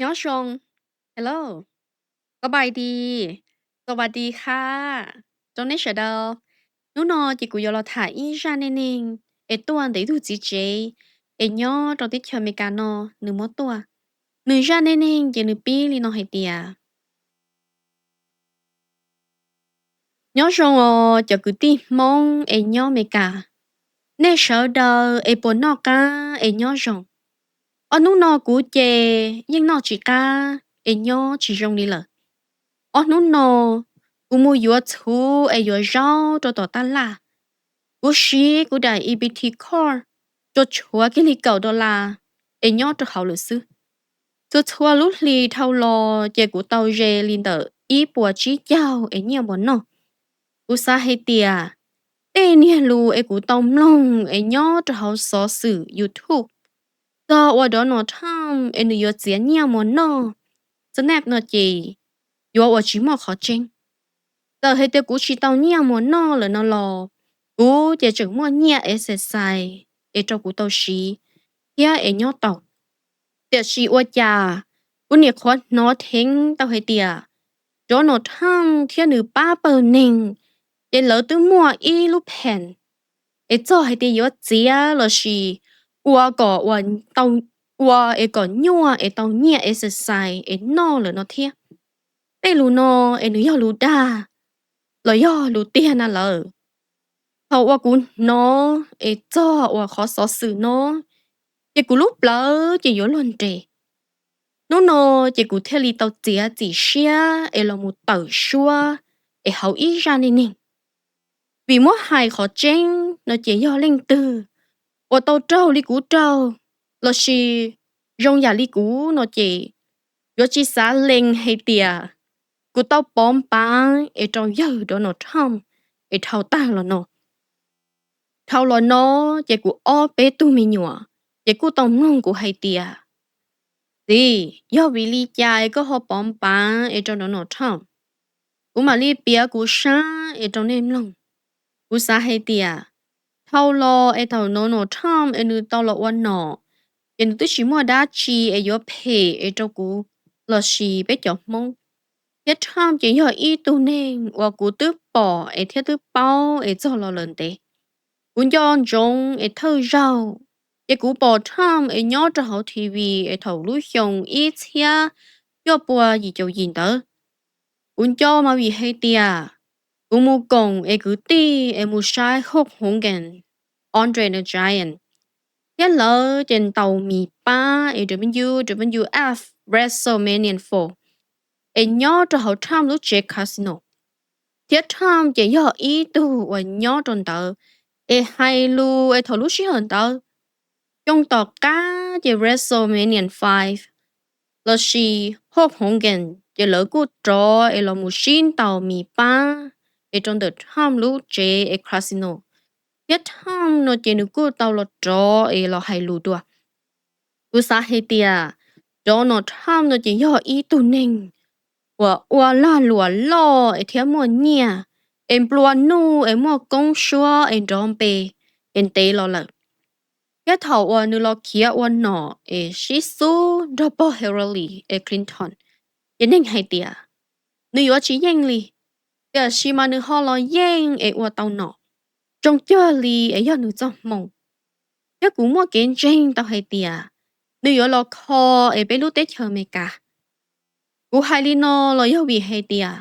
Nyob zoo, hello, สบายดี, สวัสดีค่ะ rau nej sawv daws. Hnub no ces kuv yuav los tham ib zaj neej neeg es tuaj ntawm ib tug txiv tsev es nyob rau teb chaws Amelikas no nws muab tuaj. Nws zaj neej neeg ces nws pib li no hais tias, nyob zoo os cov kwv tij Hmoob es nyob Amelikas, nej sawv daws es puas noj qab es nyob zoo? Ob hnub no kuv ces yeej noj tsis qab es nyob tsis zoo li lawm. Ob hnub no kuv mus yuav txhuv es yuav zaub rau tom taj laj. Kuv siv kuv daim E B T card tsuas tshuav kiag li kaum dollar es nyob rau hauv lawm xwb. Txhua txhua lub hlis dhau los ces kuv tau ze li ntawm ib puas tsib caug es nyiaj muas noj. Kuv xav hais tias tej niag lus es kuv tau mloog es nyob rau hauv xov xwm YouTube txog uas Donald Trump es nws yuav txiav nyiaj muas noj, snap no ces yuav ua tsis muaj qhov tseeb. Txawm hais tias kuv tsis tau nyiaj muas noj lawm no los kuv ces tseem muaj nyiaj exercise es rau kuv tau siv thiab es nyob tau. Tiam sis ua cas kuv nim qhuav hnov dheev tau hais tias Donald Trump thiab nws pab pawg neeg ces lawv twb muaj ib lub plan es txog hais tias yuav txiav lossis ua kom ua, ua es kom nyuaj es tau nyiaj exercise es noj lawm no thiab. Tej lus no es nws yog lus dag los yog lus tiag na lawm? Thaum uas kuv hnov es txog uas qhov xov xwm no ces kuv lub plawv ces yuav luag nres. Hnub no ces kuv thiaj li tau txiav txim siab es los mus tawm suab es hauv ib zaj neej neeg. Vim muab hais qhov tseeb no ces yog leej twg uas tau raug li kuv raug lossis zoo yam li kuv no ces yuav tsis xav lees hais tias kuv tau pov npav es rau yawg Donald Trump es dhau tag los no. Dhau los no ces kuv ob peb tug me nyuam ces kuj tau mloog kuv hais tias, txiv, yog vim li cas es koj ho pov npav es rau Donald Trump? Kuv mam li piav kuv sab es rau nej mloog. Kuv xav hais tias dhau los es thaum Donald Trump es nws tau los ua nom ces nws twb tsis muaj dab tsi es yuav phem es rau kuv lossis peb cov Hmoob. Thiab Trump ces yog ib tug neeg uas kuv twb pom es thiab twb paub es txog los lawm ntev. Kuv nco ntsoov es thawj zaug ces kuv pom Trump es nyob rau hauv T V es thaum lub xyoo ib txhiab cuaj pua yim caum yim ntawd. Kuv nco mas vim hais tias kuv mus koom es kwv tij es mus saib Hulk Hogan, Andre the Giant, thiab lawv ces ntaus mis pab es W W F WrestleMania four es nyob rau hauv Trump lub tsev casino. Thiab Trump ces yog ib tug uas nyob rau ntawd es hais lus es thaum lub sij hawm ntawd, xyoo tom qab ces WrestleMania five lossis Hulk Hogan ces lawv kuj rov es los mus sib ntaus mis pab es rau ntawm Trump lub tsev es casino. Thiab Trump no ces nws kuj tau los rov es los hais lus dua. Kuv xav hais tias Donald Trump no ces yog ib tug neeg uas ua lag luam loj es thiab muaj nyiaj es nplua nuj es muaj koob suab es nrov npe es ntev los lawm. Thiab thaum uas nws los khiav ua nom es sib xub nrog pog Hillary es Clinton, ces neeg hais tias nws yuav tsis yeej li, tiam sis mas nws ho los yeej es ua tau nom. Zoo cuag li es yog nws txoj hmoo. Thiab kuv muaj kev ntseeg tau hais tias nws yuav los kho es peb lub teb chaws Amelikas. Kuv hais li no los yog vim hais tias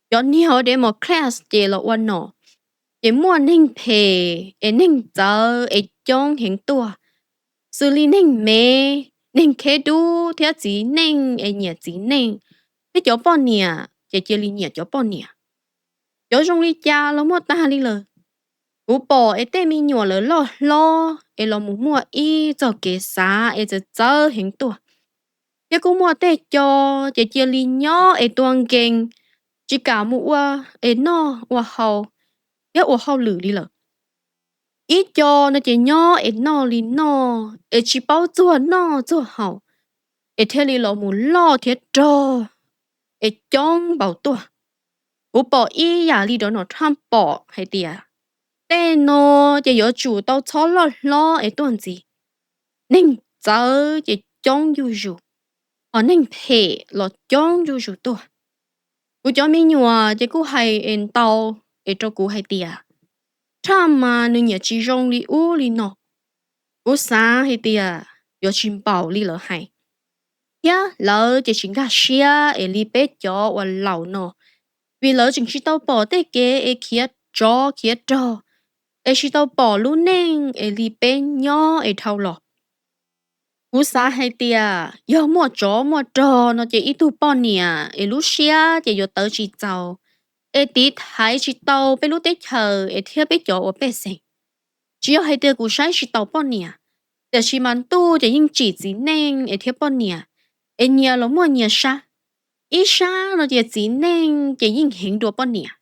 cov niag Democrats ces los ua nom ces muaj neeg phem es neeg txawv es coob heev tuaj, xws li neeg Mev, neeg Kheb Dub thiab txiv neej es nyiam txiv neej, thiab cov poj niam ces cia li nyiam cov poj niam. Cov zoo li cas los muaj tag li lawm. Kuv pom es tej me nyuam lawv loj hlob es los mus muaj ib txoj kev xav es txawv txawv heev tuaj. Thiab kuj muaj tej co ces cia li nyob es tua nkees, tsis kam mus ua es noj ua haus thiab ua hauj lwm li lawm. Ib co no ces nyob es noj li noj es tsis paub txuag noj txuag haus, es thiaj li los mus loj thiab rog es coob npaum tuaj. Kuv pom ib yam li Donald Trump pom hais tias tej no ces yuav tsum tau txhob loj hlob es tuaj ntxiv. Neeg txawv ces coob zuj zus. ho neeg phem los coob zuj zus tuaj. Kuv cov me nyuam ces kuj hais es ntau es rau kuv hais tias, Trump mas nws nyiam tsis zoo li ub li no. Kuv xav hais tias yuav tsis npaum li lawv hais, thiab lawv ces tsis nkag siab es li peb cov uas laus no, vim lawv tseem tsis tau pom tej kev es khiav tsov khiav rog, es tsis tau pom lub neej es li peb nyob es dhau los. Kuv xav hais tias yog muaj tsov muaj rog no ces ib tug poj niam es lub siab ces yuav tawv tsis txaus, es tiv thaiv tsis tau peb lub teb chaws es thiab peb cov ua pej xeem. Tsis yog hais tias kuv saib tsis taus poj niam, tiam sis mas ntuj ces yeej tsim txiv neej es thiab poj niam, es nyias los muaj nyias sab. Ib sab no ces txiv neej ces yeej heev dua poj niam,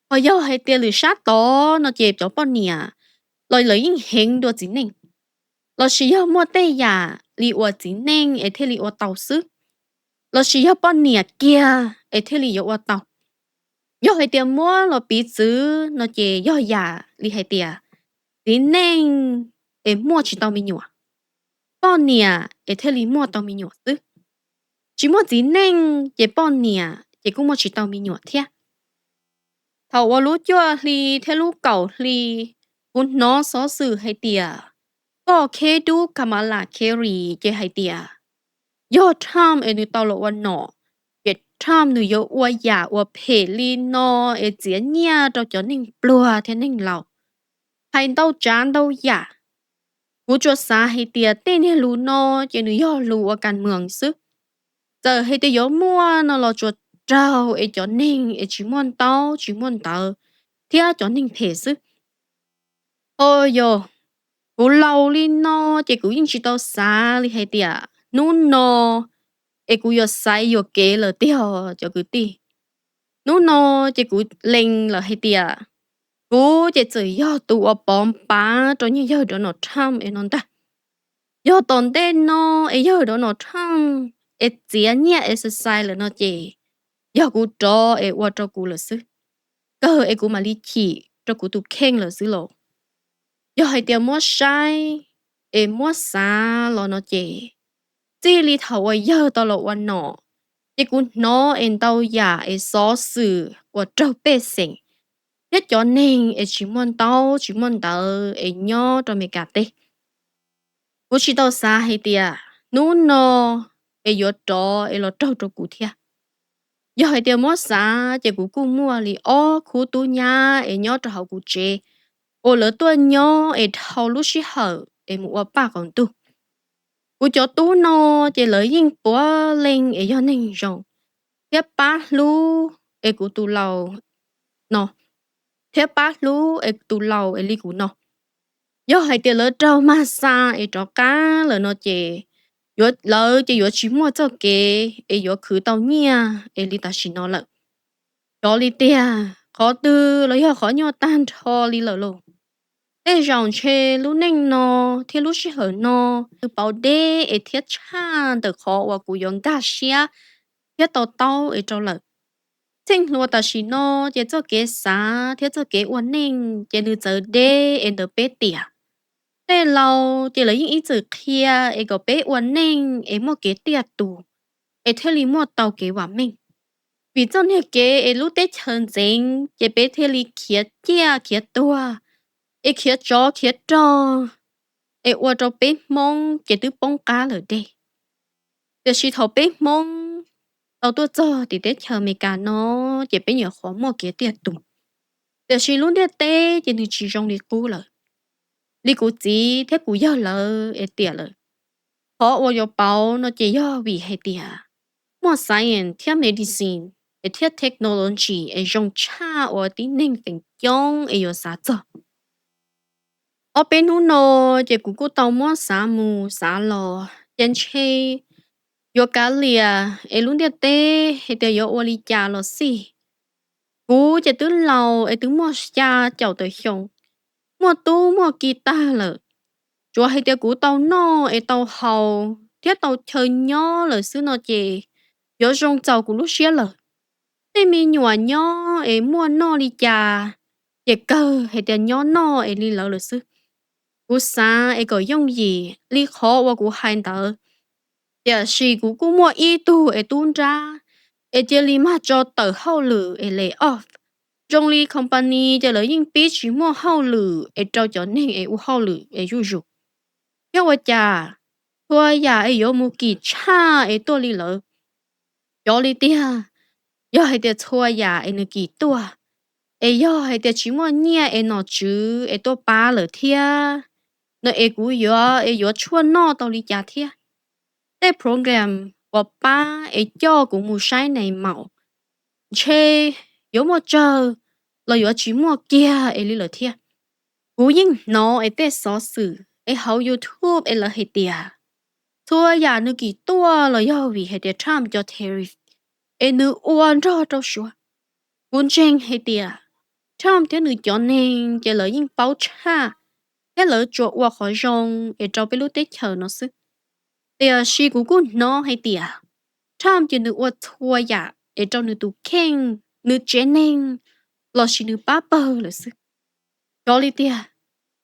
ho yog hais tias lwm sab tod no ces cov poj niam los lawv yeej heev dua txiv neej. Lossis yog muaj tej yam li uas txiv neej es thiaj li ua tau xwb, lossis yog poj niam kiag es thiaj li yuav ua tau. Yog hais tias muab los piv txwv no ces yog yam li hais tias txiv neej es muaj tsis tau me nyuam, poj niam es thiaj li muaj tau me nyuam xwb. Tsis muaj txiv neej ces poj niam ces kuj muaj tsis tau me nyuam thiab. Thaum uas lub cuaj hli thiab lub kaum hli, kuv hnov xov xwm hais tias koj kheb dub Kamala Harris ces hais tias yog Trump es nws tau los ua nom, ces Trump nws yuav ua yam uas phem li no es txiav nyiaj rau cov neeg pluag thiab neeg laus, hais ntau tsav ntau yam. Kuv tsuas xav hais tias tej niag lus no ces nws yog lus ua kas mws xwb. Txawm hais tias yuav muaj no los tsuas raug es cov neeg es tsis muaj ntaub tsis muaj ntawv thiab cov neeg phem xwb. Ho yog kuv laus li no ces kuv yeej tsis tau xav li hais tias hnub no es kuv yuav xaiv yuam kev lawm tiag cov kwv tij. Hnub no ces kuv lees lawm hais tias kuv ces txawm yog tus uas pov pav rau niag yawg Donald Trump es no ntag. Yog tom ntej no es yawg Donald Trump es txiav nyiaj exercise lawm no ces yog kuv rov es ua rau kuv lawm xwb, kawg es kuv mam li chim rau kuv tus kheej lawm xwb lauj. Yog hais tias muab saib es muab xav los no ces txij li thaum uas yawg tau los ua nom, ces kuv hnov es ntau yam es xov xwm uas raug pej xeem thiab cov neeg es tsis muaj ntaub tsis muaj ntawv es nyob rau Amelikas teb. Kuv tsis tau xav hais tias hnub no es yuav rov es los raug rau kuv thiab. Yog hais tias muab xav ces kuv kuj muaj li ob khub tub nyab es nyob rau hauv kuv tsev uas lawv tuaj nyob es dhau lub sij hawm es mus ua paj qaum ntuj. Kuv cov tub no ces lawv yeej puav leej es yog neeg zoo thiab pab hlub es kuv tus laus no, thiab pab hlub es tus laus es li kuv no. Yog hais tias lawv raug mag xa es rov qab lawm no ces lawv ces yuav tsis muaj txoj kev es yuav khwv tau nyiaj es li tam sim no lawm. Cov li tiag, qhov twg los yog qhov nyuaj tag nrho li lawm lauj. Tej zaum ntshe lub neej no thiab lub sij hawm no nws pauv deb es thiab tshaj ntawm qhov uas kuv yuav nkag siab thiab to taub es rau lawm. Txheej hluas tam sim no ces txoj kev xav thiab txoj kev ua neej ces nws txawv deb es ntawm peb tiam. Tej laus ces lawv yeej ib txwm qhia es kom peb ua neej es muaj kev tiaj tus es thiaj li muaj tau kev vam meej. Vim txoj niag kev es lub teb chaws ntxeev ces peb thiaj li khiav ciaj khiav tuag, es khiav tsov khiav rog, es ua rau peb Hmoob ces twb poob qab lawm deb. Tiam sis thaum peb Hmoob tau tuaj txog tim teb chaws Amelikas no ces peb nyuam qhuav muaj kev tiaj tus. Tiam sis lub ntiaj teb ces nws tsis zoo li qub lawm. Li kuv txiv thiab kuv yawg lawv es tiam lawm, qhov uas yuav pauv no ces yog vim hais tias muaj science thiab medicine es thiab technology es zoo tshaj uas tib neeg feem coob es yuav xav txog. Ob peb hnub no ces kuv kuj tau muab xav mus xav los ces ntshe yuav kav liam es lub ntiaj teb hais tias yuav ua li cas los xij. Kuv ces twb laus es twb muaj xya caum tawm xyoo, muaj tub muaj ki tag lawm. Tsuas hais tias kuv tau noj es tau haus thiab tau chaw nyob lawm xwb no ces yuav zoo txaus kuv lub siab lawm. Tej me nyuam nyob es muaj noj li cas ces kawg hais tias nyob noj es li lawv lawm xwb. Kuv xav es kom yooj yim li qhov uas kuv hais ntawd, Tiam sis kuv kuj muaj ib tug es tub nrab, es cia li mag tso tawm hauj lwm es lay off. Zoo li company ces lawv yeej pib tsis muaj hauj lwm es rau cov neeg es ua hauj lwm es zuj zus. Thiab ua cas txhua yam es yuav mus kim tshaj es tuaj li lawv. Cov li tiag, yog hais tias txhua yam es nws kim tuaj, es yog hais tias tsis muaj nyiaj es nom tswv es tuaj pab lawm thiab no es kuv yuav es yuav tshuaj noj tau li cas thiab? Tej program uas pab es coj kuv mus saib neeg maum ntshe yuav muaj tsawg los yuav tsis muaj kiag es li lawm thiab. Kuv yeej hnov es tej xov xwm es hauv YouTube es lawv hais tias txhua yam nws kim tuaj los yog vim hais tias Trump cov tariff es nws ua nrog rau Suav. Kuv ntseeg hais tias Trump thiab nws cov neeg ces lawv yeej paub tshaj thiab lawv tsuas ua qhov zoo es rau peb lub teb chaws no xwb. Tiam sis kuv kuj hnov hais tias Trump ces nws ua txhua yam es rau nws tus kheej, nws tsev neeg lossis nws pab pawg lawm xwb. Cov li tiag,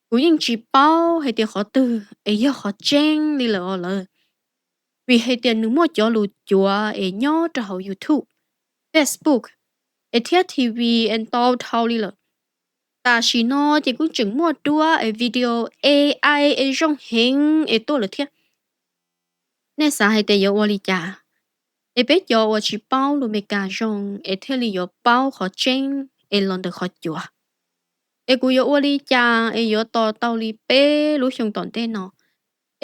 kuv yeej tsis paub hais tias qhov twg es yog qhov tseeb li lawm os lawv. Vim hais tias nws muaj cov lus cuav es nyob rau hauv YouTube, Facebook, es thiab T V es ntau dhau li lawm. Tam sim no ces kuj tseem muaj duab es video A I es zoo heev es tuaj lawm thiab. Nej xav hais tias yuav ua li cas es peb cov uas tsis paub lus Meskas zoo es thiaj li yuav paub qhov tseeb es los ntawm qhov cuav? Es kuv yuav ua li cas es yuav tos tau li peb lub xyoo tom ntej no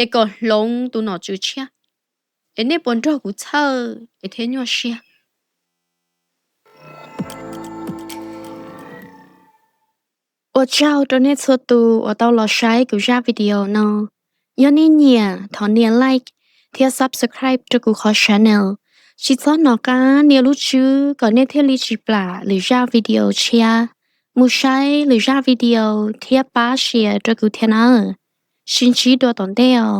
es kom hloov tus nom tswv tshiab? Es nej puas nrog kuv txhawj es thiab nyuaj siab? Ua tsaug rau nej txhua tus uas tau los saib kuv zaj video no. Yog nej nyiam thov nias like thiab subscribe rau kuv qhov channel. Tsis txhob nov qab nias lub tswb kom nej thiaj li tsis plam lwm zaj video tshiab. Mus saib lwm zaj video thiab pab share rau kuv thiab nawb. Sib ntsib dua tom ntej os.